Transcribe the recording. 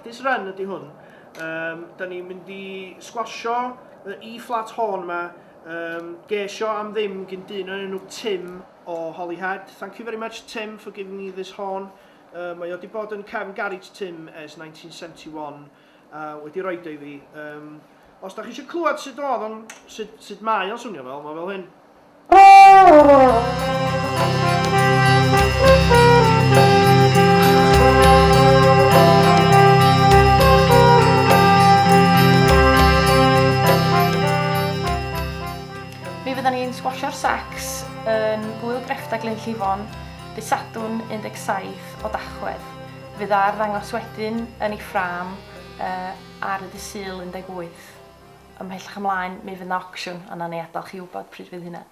Practice run ydy hwn. Da ni'n mynd i sgwasio y E-flat horn yma. Ges o am ddim gyn dyn o'r enw Tim o Holyhead. Thank you very much, Tim, for giving me this horn. Mae o wedi bod yn cefn garage Tim ers 1971 a wedi roid o i fi. Os da chi eisiau clywed sut oedd o'n, sut mae o'n swnio fel, mae fel hyn. Mi fyddan ni'n sgwasio'r sacs yn Gŵyl Grefftau Glynllifon dydd Sadwrn 17 o Dachwedd. Fydd ar ddangos wedyn yn ei ffrâm ar y dydd Sul 18. Ymhellach ymlaen mi fydd 'na ocsiwn a nawn ni adael chi wybod pryd fydd hynna.